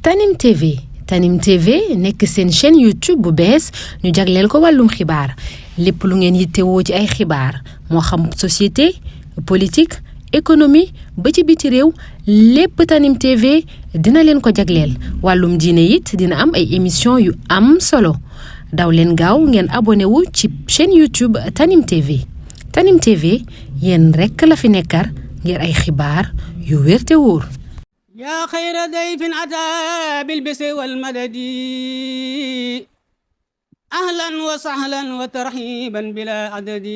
Tanim TV Tanim TV nekk seen chaîne YouTube bu bees ñu jagleel ko wàllum xibaar lépp lu ngeen yittewoo ci ay xibaar moo xam société politique économie ba ci biti réew lépp Tanim TV dina leen ko jagleel wàllum diine it dina am ay émission yu am solo daw leen gaaw ngeen abonné wu ci chaîne YouTube Tanim TV Tanim TV yéen rekk la fi nekkar ngir ay xibaar yu wér te wóor. يا خير ضيف أتى بالبسر والمدد أهلا وسهلا وترحيبا بلا عدد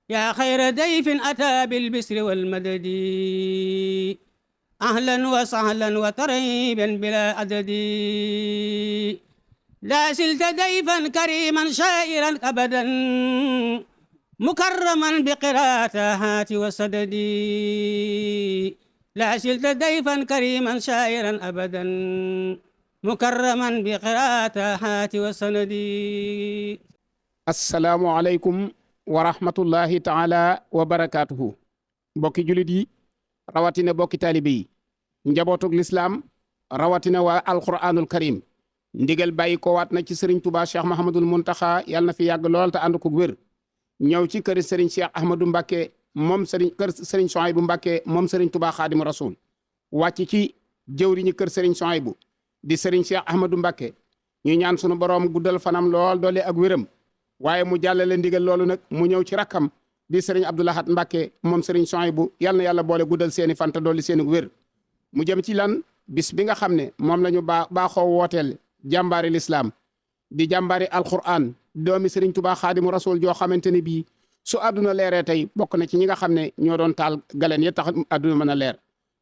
يا خير ضيف أتى بالبسر والمدد أهلا وسهلا وترحيبا بلا عدد لا زلت ضيفا كريما شائرا أبدا مكرما بقراءة وسدد لا زلت ضيفا كريما شاعرا أبدا مكرما بقراءة وسند. السلام عليكم ورحمة الله تعالى وبركاته. بوكي جلدي رواتنا بوكي تالبي نجابوتك الإسلام رواتنا والقرآن الكريم ndigal bàyyi ko waat na ci Serigne Touba Cheikh Mahamadul Muntaxa yàlla na fi yàgg lool te ànd ko wér ñëw ci kër Serigne Cheikh Ahmadou Mbacké moom kër Serigne Souhaïbou Mbacké moom Serigne Touba Xaadimu Rasuul wàcc ci jëwriñu kër Serigne Souhaïbou di Serigne Cheikh Ahmadou Mbacké ñu ñaan sunu borom guddal fanam lool doole ak wéram waaye mu jàllale ndigal loolu nag mu ñëw ci rakkam di Serigne Abdou Lahad Mbacké moom Serigne Souhaïbou yal na yàlla boole guddal seeni fan te dolli seeni wér mu jëm ci lan bis bi nga xam ne moom la ñu baaxoo wooteel jàmbaari lislaam di jàmbaari alquran doomi Serigne Touba Xaadimu Rasuul joo xamante ne bii su àdduna leeree tey bokk na ci ñi nga xam ne ñoo doon taal galeen ya tax àdduna mën a leer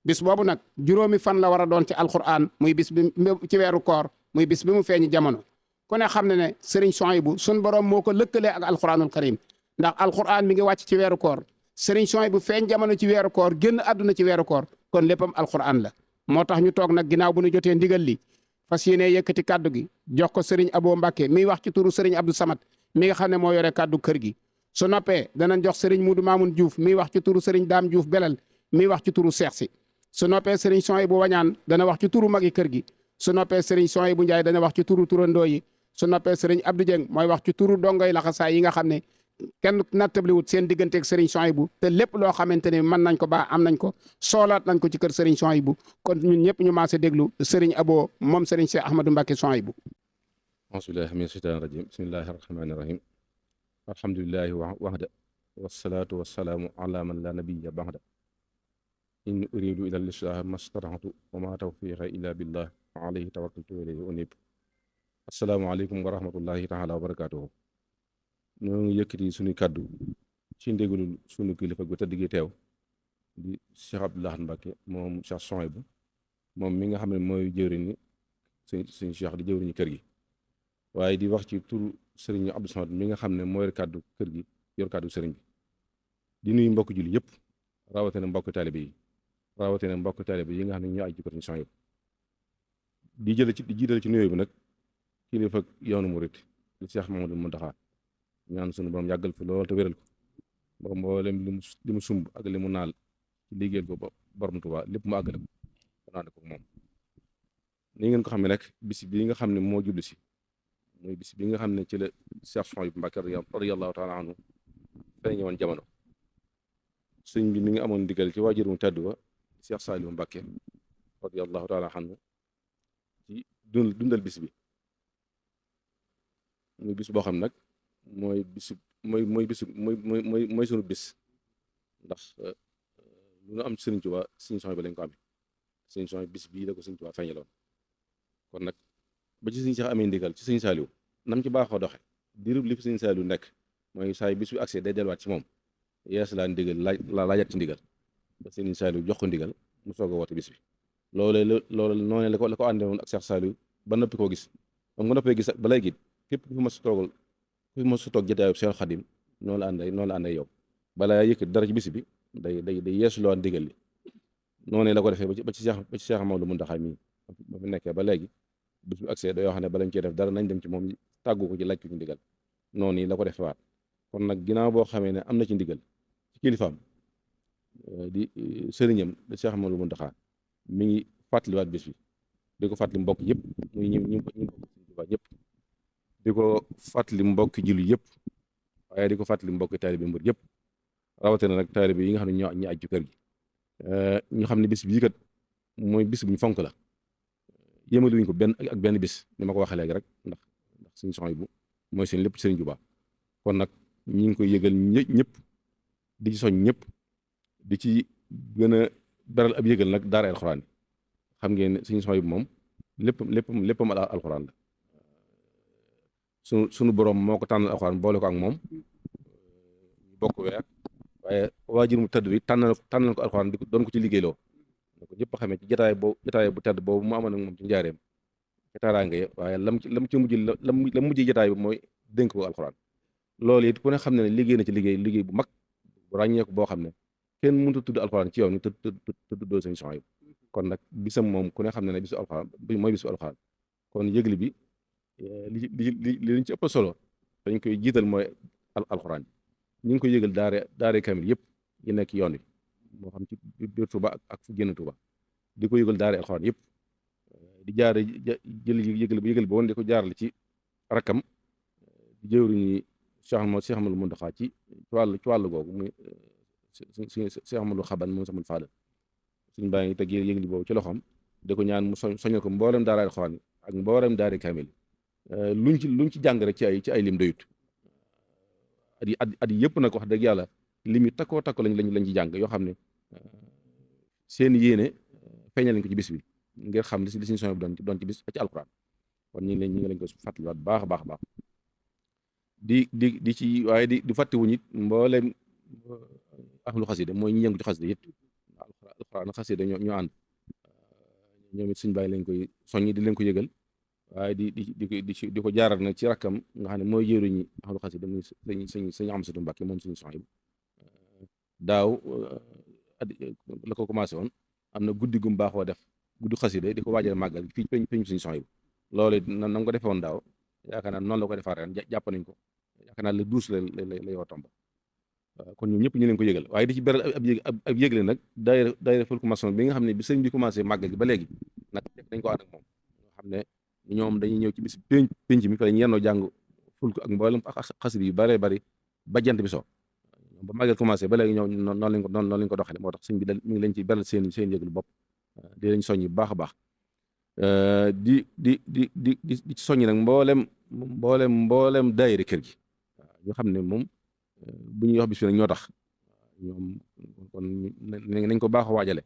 bis boobu nag juróomi fan la war a doon ci alquran muy bis bi ci weeru koor muy bis bi mu feeñi jamono ku ne xam ne ne Serigne Souhaïbou sun borom moo ko lëkkalee ak alquranul karim ndax alquran mi ngi wàcc ci weeru koor Serigne Souhaïbou feeñ jamono ci weeru koor génn àdduna ci weeru koor kon léppam alquran la moo tax ñu toog nag ginnaaw bu ñu jotee ndigal li fas yéene yëkkati kàddu gi jox ko Serigne Abo Mbacké miy wax ci turu Serigne Abdou Samad mi nga xam ne moo yore kàddu kër gi su noppee danañ jox Serigne Moudou Mamoun Diouf miy wax ci turu Serigne Dame Diouf Belal miy wax ci turu Seex si su noppee Serigne Souhaïbou Wañaan dana wax ci turu magi kër gi su noppee Serigne Souhaïbou Ndiaye dana wax ci turu turandoo yi su noppee Serigne Abdou Dieng mooy wax ci turu dongoy laxasaay yi nga xam ne kenn nattabliwut seen digganteeg Serigne Souhaïbou te lépp loo xamante ne mën nañ ko ba am nañ ko soolaat nañ ko ci kër Serigne Souhaïbou kon ñun ñëpp ñu maase déglu Serigne Abo moom Serigne Cheikh Ahmadou Mbacké Souhaïbou. auzu billaahi mina shaytaani rajiim bismillaahi rahmaani rahiim alhamdulillaahi wahda wassalaatu wassalaamu alaa man laa nabiyya ba'da in uriidu illal islaaha mastata'tu wa maa tawfiiqi illaa billaah alayhi tawakkaltu wa ilayhi uniib. assalaamu aleykum wa rahmatullaahi taala wa barakaatuhu. ñoo ngi yëkkati suñu kàddu ci ndégalul suñu kilifa gu tëdd gi teew di Cheikh Abdou Lahad Mbacké moom Cheikh Souhaïbou moom mi nga xam ne mooy jëwriñu suñu Cheikh di jëwriñu kër gi waaye di wax ci turu Serigne Abdou Samad mi nga xam ne mooy kàddu kër gi yor kàddu sëriñ bi di nuyu mbokk julli yëpp rawatina mbokk taalibe yi yi nga xam ne ñoo aj ci kër Souhaïbou di jiital ci nuyoo bi nag kilifa yoonu murit di Cheikh Mamadou Mountakha ñaan sunu borom yàggal fi lool te wéral ko ba mboolem li mu sumb ak li mu naal ci liggéeyal ko borom Tuubaa lépp mu àggale ko naan ko moom ni ngeen ko xam ne rek bis bi nga xam ne moo jublu si muy bis bi nga xam ne ci la Cheikh Souhaïbou Mbacké radiyallahu taala anhu feeñe woon jamono sëñ bi mi ngi amoon ndigal ci waajur mu tedd wa Cheikh Saliou Mbacké radiyallahu taala anhu ci dundal bis bi muy bis boo xam nag mooy sunu bis ndax lu nu am Sëriñ Tuubaa Sëriñ Souhaïbou lañ ko amee Sëriñ Souhaïbou bis bii la ko Sëriñ Tuubaa feeñaloon kon nag ba ci Sëriñ Cheikh amee ndigal ci Sëriñ Saliou nam ci baaxoo doxe diirub li fi Sëriñ Saliou nekk mooy saa yu bis bi accès day delluwaat ci moom yees laa ndigal laajat ci ndigal ba Sëriñ Saliou jox ko ndigal mu soog a woote bis bi loolu noonu la ko àndee woon ak Cheikh Saliou ba noppi koo gis moom nga noppee gis ba léegi képp ku fi mas a toog jotaayu Seex Xaadim noonu la àndee yow balaa yëkkati dara ci bis bi day yeesu loo ndigal li noonu la ko defee ba ci Seex Mamadou Muntaxa mi ba fi nekkee ba léegi bis bu accès dayoo xam ne balañ cee def dara nañ dem ci moom tàggu ko ci laaj ko ci ndigal noonu la ko defee waat kon nag ginnaaw boo xamee ne am na ci ndigal ci kilifaam di sëriñam di Seex Mamadou Muntaxa mi ngi fàttaliwaat bis bi di ko fàttali mbokk yëpp muy ñu bokk Sëriñ Tuubaa ñëpp di ko fàttali mbokki jullit yëpp waaye di ko fàttali mbokki taalibe mbir yëpp rawatina nag taalibe yi nga xam ne ñoo aju kër gi ñu xam ne bis bii kat mooy bis bu ñu fonk la yémali wuñ ko benn bis ni ma ko waxee léegi rek ndax suñu soxna bu mooy seen lépp Sëriñ Tuubaa kon nag ñi ngi koy yëgal ñëpp di ci soñ ñëpp di ci gën a beral ab yëgal nag daara alxuraan yi xam ngeen ne suñu soxna bu moom léppam alxuraan la suñu borom moo ko tànnal alxuraan boole ko ak moom ñu bokk weer waaye waajur mu tëdd bi tànnal ko alxuraan doon ko ci liggéeyloo ko ñëpp xamee ci jotaay bu tedd boobu mu amoon ak moom ci njaareem ci taraanga yi waaye lam ci mujj jotaay bi mooy dénk ko alxuraan loolu it ku ne xam ne liggéey na ci liggéey bu mag bu ràññeeku boo xam ne kenn mënut a tudd alxuraan ci yow ni te tuddoo Sëriñ Suhaybu kon nag bisam moom ku ne xam ne bisu alxuraan mooy bisu alxuraan kon yëgle bi li liñ ci ëpp solo dañ koy jiital mooy alxuraan ñu ngi koy yëgal daare kamil yëpp yi nekk yoon wi moo xam ci biir Tuuba ak fu génn Tuuba di ko yëgal daare alxuraan yëpp di jaare yëgal ba woon di ko jaarale ci rakkam di jëwriñu Cheikh Ahmadou Mountakha ci wàllu googu muy Cheikh Ahmadou Xaban moom samul Fadal suñu baa ngi teg yëgli boobu ci loxoom di ko ñaan mu soññal ko mboolem daara alxuraan ak mboolem daare kamil luñ ci jàng rek ci ay lim doyut at yi yëpp nag wax dëgg yàlla lim yi takkoo lañ ci jàng yoo xam ne seen yéene feeñal nañ ko ci bis bi ngir xam li suñu soñ bi doon ci bis ci alxuraan kon ñu ngi leen ko fàttaliwaat baax a baax di ci waaye di fàttewuñ it mboolem ahlu xasida mooy ñi yëngu ci xasida it alxuraan xasida ñoo ànd ñoom it suñ bàyyi leen koy soññi di leen ko yëgal waaye di ko jaaral nag ci rakkam nga xam ne mooy jëruñi ahlu xasida muy sëñ Amsatu Mbàkke moom suñu soxna daaw la ko commencé woon am na guddi gum baaxoo def guddi xasida di ko waajal màggal fii peñ suñu soxna loolu na nga ko defee woon daaw yaakaar naa noonu la ko defaat ren jàpp nañ ko yaakaar naa le 12 la yoo tomb kon ñoom ñëpp ñu leen ko yëgal waaye di ci beral ab yëgle nag daayira Fulku Maçon bi nga xam ne bi sëñ bi commencé màggal gi ba léegi nag dañ ko ànd ak moom nga xam ne ñoom dañuy ñëw ci bis pénc mi fa lañ yennoo jàng fulku ak mboolem xasida yu bëree bëri ba jant bi so ba màggal commencé ba léegi ñoom noonu lañ ko doxale moo tax sëñ bi mi ngi leen ci beral seen yëglu bopp di lañ soññ bu baax a baax di ci soññ nag mboolem daayira kër gi waaw ñu xam ne moom bu ñuy wax bis bi nag ñoo tax ñoom kon nañ ko baax a waajale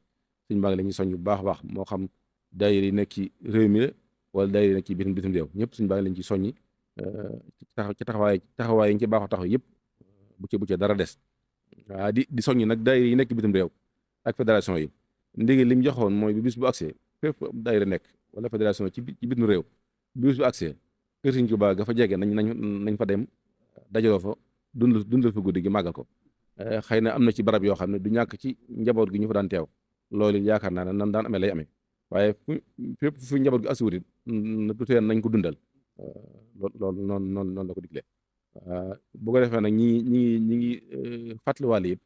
suñu baa ngi la ñuy soññ bu baax a baax moo xam daayira yi nekk ci réew mi la wala daayira yi nekk ci bitim réew ñëpp suñu baa ngi lañ ci soññi ci taxawaay yi ñu ci baax a taxaw yëpp bu ci dara des waaw di soññi nag daayira yi nekk bitim réew ak fédération yi ndégi li mu joxoon mooy bi bis bu accès fépp daayira nekk wala fédération ci bitim réew bi bis bu accès kër Sëriñ Tuubaa ga fa jege nañ fa dem dajaloo fa dundal fa guddi gi màggal ko xëy na am na ci barab yoo xam ne du ñàkk ci njaboot gi ñu fa daan teew loolu yaakaar naa ne nan daan amee lay amee waaye fépp fu njaboot gi asuurit na du tee nañ ko dundal loolu noonu la ko diglee bu ko defee nag ñi ngi fàttaliwaale it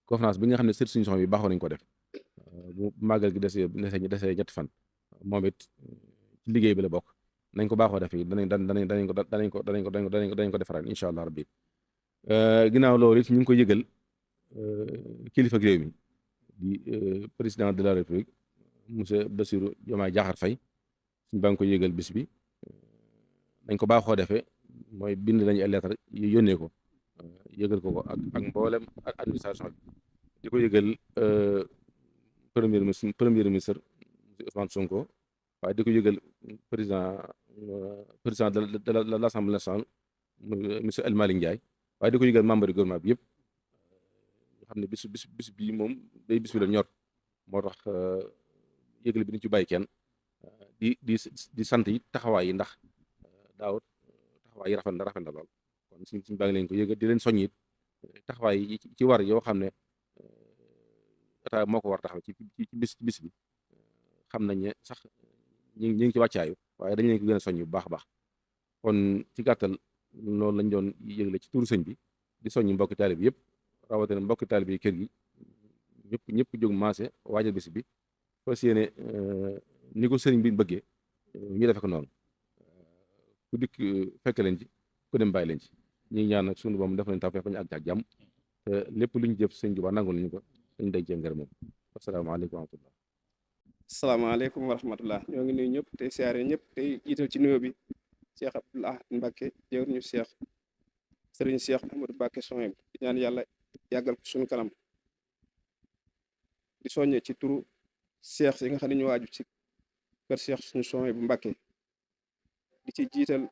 conférence bi nga xam ne sët suñu soxna bi baaxoo nañ ko def bu màggal gi desee ñetti fan moom it ci liggéey bi la bokk nañ ko baaxoo def danañ ko defaraat incha allah rabbi ginnaaw loolu it ñu ngi ko yëgal kilifa réew mi di président de la république monsieur Bassirou Diomaye Diakhar Faye suñu baa ngi ko yëgal bis bi nañ ko baaxoo defee mooy bind lañu ay lettre yónnee ko yëgal ko ak mboolem administration bi di ko yëgal premier ministre monsieur Ousmane Sonko waaye di ko yëgal président de l'Assemblée nationale monsieur El Malick Ndiaye waaye di ko yëgal membre du gouvernement bi yëpp nga xam ne bis bii moom day bis bi la ñor moo tax yëgal bi ni ci bàyyi kenn di sant yi taxawaay yi ndax daaw taxawaay yi rafet na lool kon suñ baa ngi leen ko yëgal di leen soññ it taxawaay yi ci war yoo xam ne état moo ko war taxaw ci bis bi xam nañ ne sax ñi ngi ci wàccaayu waaye dañ leen ko gën a soññ bu baax a baax kon ci gàttal loolu lañ doon yëgle ci turu sëñ bi di soññ mbokki taalib yëpp rawatina mbokki taalib yi kër gi ñëpp jóg maase waajal bis bi fas yéene ni ko sëriñ bi bëggee ñu defe ko noonu ku dikk fekk leen ci ku dem bàyyi leen ci ñi ngi ñaan nag sunu boom def nañ taw feex ba ñu àgg ak jàmm te lépp lu ñu jëf sëñ Tuubaa nangul ñu ko dañ day cee ngërëm moom asalaamaaleykum wa rahmatullah. asalaamaaleykum wa rahmatullah ñoo ngi nuyu ñëpp tey siyaare ñëpp tey jiital ci nuyoo bi Cheikh Abdoul Ahad Mbacké jëwr ñu sëriñ Cheikh Ahmadou Mbacké soxna bi di ñaan yàlla yàggal ko suñu kanam di soññee ci turu Cheikh yi nga xam ne ñu waaju ci kër Cheikh suñu soxna bu Mbacké di ci jiital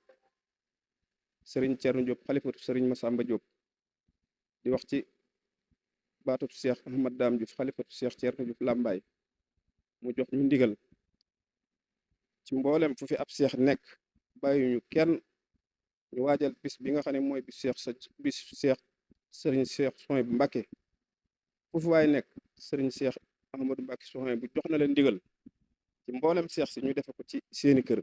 sëriñ Thierno Diop xalifatu sëriñ Massamba Diop di wax ci baatatu Cheikh Ahmad Dame Diouf xalifatu Cheikh Thierno Diop Lambaye mu jox ñu ndigal ci mboolem fu fi ab Cheikh nekk bàyyuñu kenn ñu waajal bis bi nga xam ne mooy bis Cheikh sëriñ Cheikh soxna bu Mbacké fu fi waay nekk sëriñ Cheikh Ahmadou Mbacké soxna bu jox na leen ndigal ci mboolem Cheikh si ñu defe ko ci seeni kër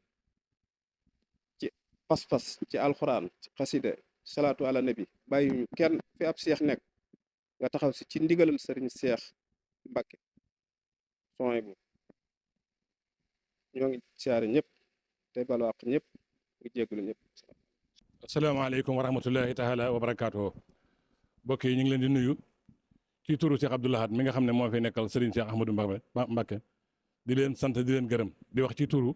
ci pas-pas ci alxuraan ci xasida salaatu ala nabi bàyyuñu kenn fi ab Cheikh nekk nga taxaw si ci ndigalal sëriñ Cheikh Mbacké soxna bu ñoo ngi siyaare ñëpp te balwaq ñëpp ngi jégalu ñëpp. asalaamaaleykum wa rahmatullahi taala wa barakaatuhu mbokk yi ñu ngi leen di nuyu ci turu Cheikh Abdoul Ahad mi nga xam ne moo fi nekkal Serigne Cheikh Ahmadou Mbacké di leen sant di leen gërëm di wax ci turu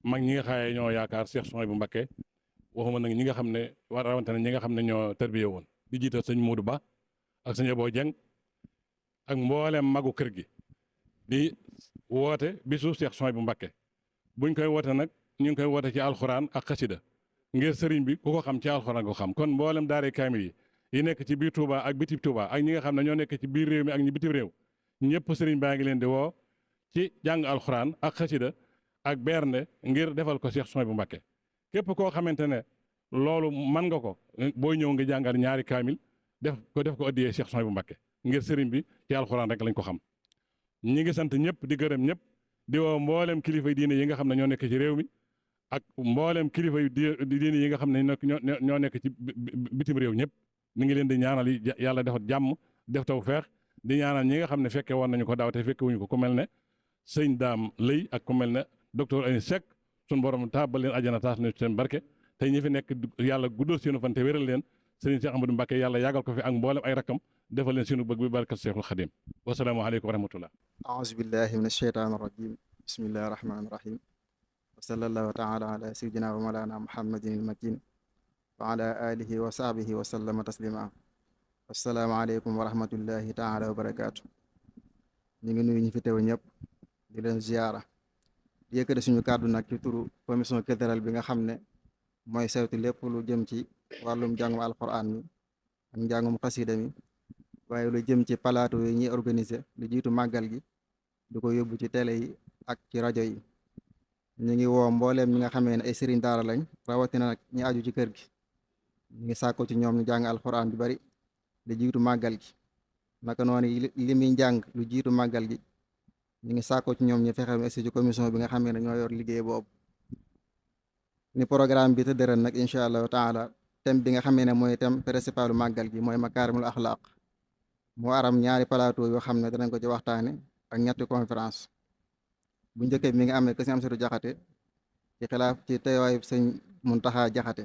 mag ñi nga xaaye ñoo yaakaar Cheikh Souhaïbou Mbacké waxuma nag ñi nga xam ne war rawante ne ñi nga xam ne ñoo tarbiye woon di jiital sëñ Modou Ba ak sëñ Abo Dieng ak mboolem magu kër gi di woote bisu Cheikh Souhaïbou Mbacké buñ koy woote nag ñu ngi koy woote ci alxuraan ak xasida ngir sëriñ bi ku ko xam ci alxuraan ko xam kon mboolem daare kaamil yi nekk ci biir Touba ak biti Touba ak ñi nga xam ne ñoo nekk ci biir réew mi ak ñi bitim réew ñëpp sëriñ baa ngi leen di woo ci jàng alxuraan ak xasida ak bernde ngir defal ko Cheikh Souhaïbou Mbacké képp koo xamante ne loolu man nga ko booy ñëw nga jàngal ñaari kaamil def ko addiyee Cheikh Souhaïbou Mbacké ngir sëriñ bi ci alxuraan rek lañ ko xam ñi ngi sant ñëpp di gërëm ñëpp di woo mboolem kilifa diine yi nga xam ne ñoo nekk ci réew mi ak mboolem kilifa yu diine yi nga xam ne ñoo nekk ci bitim réew ñëpp mi ngi leen di ñaanal yàlla defal jàmm def taw feex di ñaanal ñi nga xam ne fekke woon nañu ko daaw te fekke wuñu ko ku mel ne sëñ Daam Lëy ak ku mel ne docteur Ani Seck suñu borom taabal leen àjjana taas na seen barke te ñi fi nekk yàlla guddal seenu fan te wéral leen sëriñ Cheikh Ahmadou Mbacké yàlla yàggal ko fi ak mboolem ay rakkam defal leen seenu bëgg bi barkat Cheikhul Khadim wasalaamu aleykum wa rahmatullah aouzu billahi min asheytaan irrajim bismillahi irrahmani irrahim wa sallallahu taala ala sayyidina wa mawlana muhammadin ilmakin wa ala alihi wa sahbihi wa sallama taslima assalaamu aleykum wa rahmatullahi taala wa barakaatu ñu ngi nuyu ñi fi teew ñëpp di leen ziyaara di yëkkati suñu kàddu nag ci turu commission culturelle bi nga xam ne mooy saytu lépp lu jëm ci wàllum njàngum alquran mi ak njàngum xasida mi waaye lu jëm ci plateau yi ñuy organiser lu jiitu màggal gi di ko yóbbu ci télé yi ak ci rajo yi ñu ngi woo mbooleem ñi nga xamee ne ay sëriñ daara lañ rawatina nag ñi aju ci kër gi ñu ngi sàkko ci ñoom ñu jàng alquran bi bari lu jiitu màggal gi naka noonu li muy njàng lu jiitu màggal gi ñu ngi sàkko ci ñoom ñu fexe mu ci commission bi nga xamee ne ñoo yor liggéey boobu ni programme bi tëddëral nag incha allahu taala thème bi nga xamee ne mooy thème principalu màggal gi mooy makaarimul axlaaq moo aram ñaari plateau yoo xam ne danañ ko ci waxtaane ak ñetti conférence bu njëkkee mi nga amee ke si am situ jaxate ci xilaaf ci teewaayu sëñ Muntaxa jaxate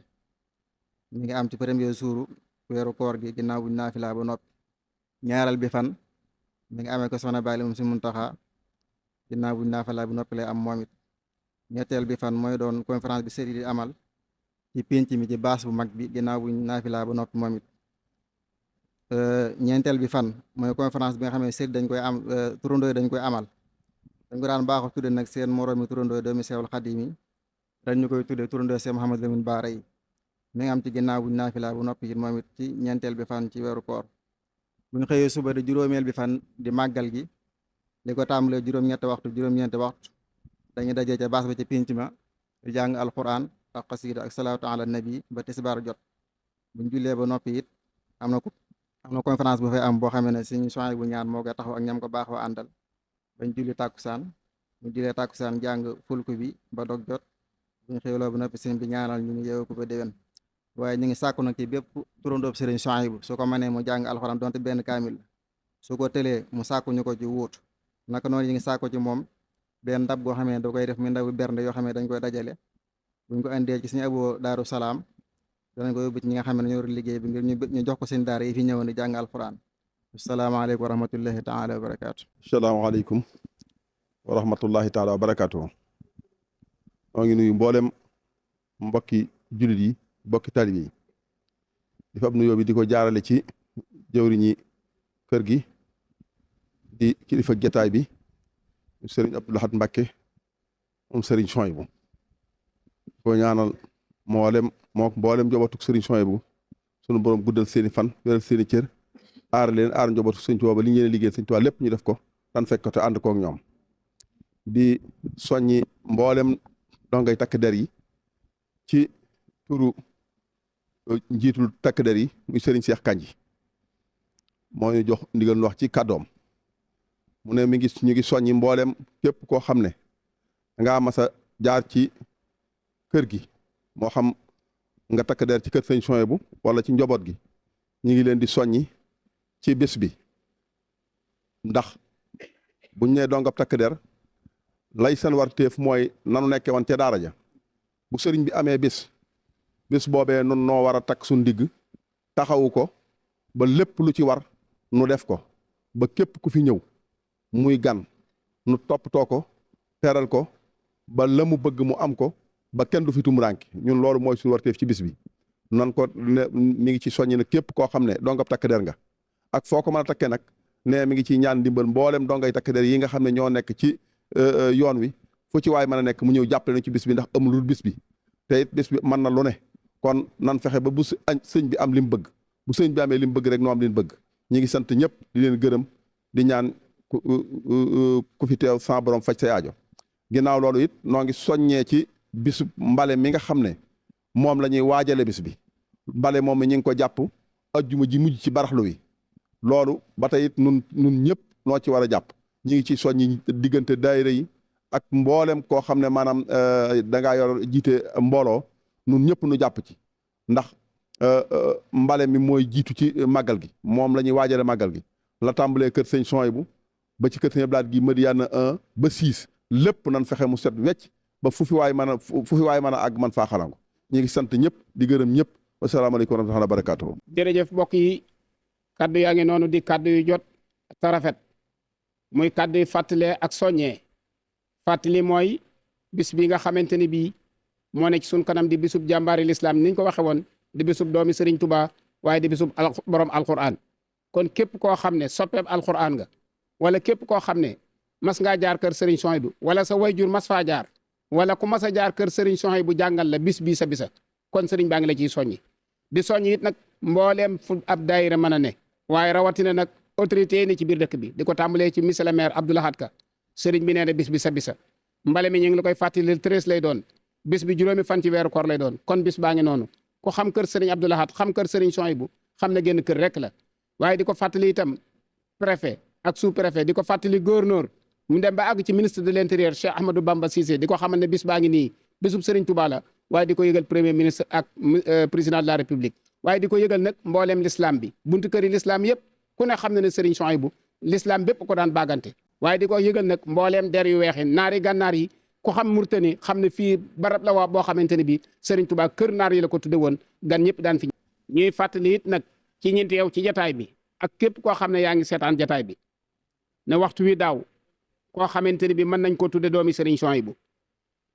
mi ngi am ci premier jour weeru koor gi ginnaaw buñ naafila ba noppi ñaaral bi fan mi ngi amee ko soxna Bali moom si Muntaxa ginnaaw buñ naafila ba noppi lay am moom it ñetteel bi fan mooy doon conférence bi sëriñ di amal ci pénc mi ci baas bu mag bi ginnaaw buñ naafila ba noppi moom it ñeenteel bi fan mooy conférence bi nga xam ne sëriñ dañ koy am turandoo dañ koy amal dañ ko daan baaxoo tudde nag seen moroomi turandoo doomi Seexul Xadiim yi dañ ñu koy tudde turandoo Seex Muhammad Lamin Baara yi mi ngi am ci ginnaaw buñ naafila bu noppi it moom it ci ñeenteel bi fan ci weeru koor buñ xëyee suba di juróomeel bi fan di màggal gi li ko tàmbalee juróom-ñetti waxtu juróom-ñeenti waxtu dañuy dajee ca baas ba ca pénc ma di jàng alquran ak xasida ak salaatu ala nabi ba tisbaar jot buñ jullee ba noppi it am na conférence bu fay am boo xamee ne suñu soxna bu ñaan moo koy taxaw ak ñam ko baaxoo àndal bañ julli tàkkusaan mu jullee tàkkusaan jàng fulku bi ba dog jot buñ xëyloo ba noppi sëñ bi ñaanal ñu ngi yeewu ko ba déwén waaye ñu ngi sàkku nag ci bépp turandoob sëriñ Souhaïbou su ko mënee mu jàng alxuraan donte benn kaamil su ko tëlee mu sàkku ñu ko ci wuut naka noonu yi ngi sàkku ci moom benn ndab goo xamee da koy def muy ndabu bernde yoo xam ne dañ koy dajale buñ ko indee ci suñu Abo Daaru Salaam danañ ko yóbbu ci ñi nga xam ne ñoo liggéey bi ngir ñu jox ko seen daara yi fi ñëwoon di jàng alquran. asalaamaaleykum wa rahmatullahi taala wa barakaatu. asalaamaaleykum wa rahmatullahi taala wa barakaatu. moo ngi nuyu mboolem mbokki jullit yi mbokki talib yi di fab nuyoo bi di ko jaarale ci jëwriñi kër gi di kilifa jataay bi sëriñ Abdou Lahad Mbacké moom sëriñ Souhaïbou ko ñaanal mboolem njobootu sëriñ Souhaïbou sunu borom guddal seeni fan wéral seeni cër aar leen aar njobootu sëriñ Tuubaa ba li ñu leen liggéey sëriñ Tuubaa lépp ñu def ko tan fekk ko te ànd kook ñoom di soññi mboolem dongay takk der yi ci turu njiitul takk der yi muy sëriñ Cheikh Kandji moo ñu jox ndigal wax ci kàddoom mu ne ñu ngi soññi mboolem képp koo xam ne dangaa mas a jaar ci kër gi moo xam nga takk der ci kër sëñ Souhaïbou wala ci njaboot gi ñu ngi leen di soññi ci bés bi ndax buñ ne dongab takk der lay seen war téef mooy nanu nekke woon ca daara ja bu sëriñ bi amee bés boobee nun noo war a takk suñ digg taxawu ko ba lépp lu ci war nu def ko ba képp ku fi ñëw muy gan nu toppatoo ko teral ko ba la mu bëgg mu am ko ba kenn du fi tumuraanke ñun loolu mooy suñu warteef ci bis bi nan ko ne mi ngi ci soññi nag képp koo xam ne dongab takk der nga ak foo ko mën a takkee nag ne mi ngi ci ñaan ndimbal mboolem dongay takk der yi nga xam ne ñoo nekk ci yoon wi fu ci waay mën a nekk mu ñëw jàppale na ci bis bi ndax amul bis bi te it bis bi mën na lu ne kon nan fexe ba bu sëñ bi am li mu bëgg bu sëñ bi amee li mu bëgg rek noo am li mu bëgg ñi ngi sant ñëpp di leen gërëm di ñaan ku fi teew sa borom faj say aajo ginnaaw loolu it noo ngi soññee ci bisu mbale mi nga xam ne moom la ñuy waajale bis bi mbale moom mi ñi ngi ko jàpp ajjuma ji mujj ci baraxlu wi loolu ba tey it nun ñëpp noo ci war a jàpp ñi ngi ci soññi diggante daayira yi ak mboolem koo xam ne maanaam dangaa yor jiite mbooloo nun ñëpp nu jàpp ci ndax mbale mi mooy jiitu ci màggal gi moom la ñuy waajale màggal gi la tàmbalee kër sëñ Souhaïbou ba ci kër sëñ Abdou Lahad gi Madiyana 1 ba 6 lépp nan fexe mu set wecc ba fu fi waay mën a àgg man faa xalango ñu ngi sant ñëpp di gërëm ñëpp wasalaamaaleykum wa rahmatullahi wa barakaatuhu. jërëjëf mbokk yi kaddu yaa ngi noonu di kaddu yu jot te rafet muy kaddu yu fàttalee ak soññee fàttali mooy bis bi nga xamante ni bii moo ne ci suñ kanam di bisub jàmbaari lislaam niñ ko waxe woon di bisub doomi Serigne Touba waaye di bisub borom alquran kon képp koo xam ne soppeeb alquran nga wala képp koo xam ne mas ngaa jaar kër Serigne Souhaïbou wala sa wayjur mas faa jaar wala ku mas a jaar kër Serigne Souhaïbou jàngal la bis bii sa bisa kon Serigne baa ngi la ciy soññi di soññi it nag mbooleem fu ab daayira mën a ne waaye rawatina nag autorité yi ne ci biir dëkk bi di ko tàmbalee ci monsieur le maire Abdou Lahad Ka Serigne bi nee na bis bi sa bisa mbale mi ñu ngi la koy fàttali le 13 lay doon bis bi juróomi fan ci weeru koor lay doon kon bis baa ngi noonu ku xam kër Serigne Abdou Lahad xam kër Serigne Souhaïbou xam na génn kër rek la waaye di ko fàttali itam préfet ak sous préfet di ko fàttali gouverneur mu dem ba àgg ci ministre de l'intérieur Cheikh Ahmadou Bamba Cissé di ko xamal ne bis baa ngi nii bisub Serigne Touba la waaye di ko yëgal premier ministre ak président de la république waaye di ko yëgal nag mbooleem l'islam bi buntu kër yi l'islam yëpp ku ne xam na ne Serigne Souhaïbou l'islam bépp ko daan bagante waaye di ko yëgal nag mbooleem der yu weex yi naari gànnaar yi ku xam Murtani xam ne fii barab la waa boo xamante ne bii Serigne Touba kër naar yi la ko tudde woon gan ñëpp daan fi ñuy fàttali it nag ci ñi teew ci jataay bi ak képp koo xam ne yaa ngi seetaan jataay bi ne waxtu wi daaw koo xamante ne bii mën nañ ko tudde doomi Serigne Souhaïbou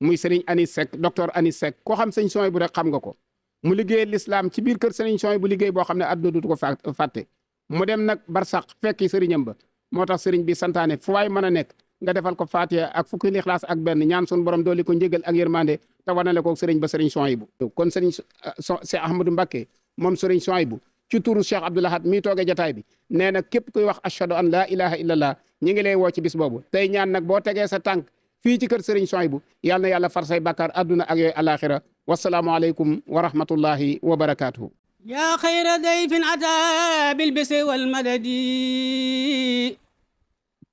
muy Serigne Anis Seck docteur Anis Seck koo xam Serigne Souhaïbou rek xam nga ko mu liggéey l'islam ci biir kër Serigne Souhaïbou liggéey boo xam ne àdduna dutu ko fàtte mu dem nag barsàq fekki sëriñam ba moo tax Serigne bi santaane fu waay mën a nekk nga defal ko Fatiha ak fukki Ixlaas ak benn ñaan sun borom dooli ko njégal ak yërmande te wanale ko Serigne ba Serigne Souhaïbou kon Serigne Cheikh Ahmadou Mbacké moom Serigne Souhaïbou ci turu Cheikh Abdou Lahad mii toogee jataay bi nee na képp kuy wax ashhadu an la ilaha illallah ñi ngi lay woo ci bis boobu tey ñaan nag boo tegee sa tànk fii ci kër Serigne Souhaïbou yàlla na yàlla far say bàkkaar adduna ak yooyu alaxira wasalaamu aleykum wa rahmatullahi wa barakatuhu yaa xayra dayfin ataa bil bisri wal madadi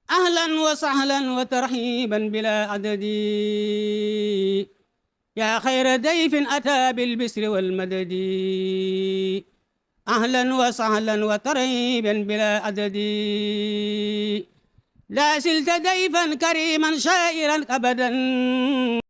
ahlan wa sahlan wa tarhiban bila adadi yaa xayra dayfin ataa bil bisri wal madadi أهلا وسهلا وترحيبا بلا عدد لا زلت ضيفا كريما شائرا أبدا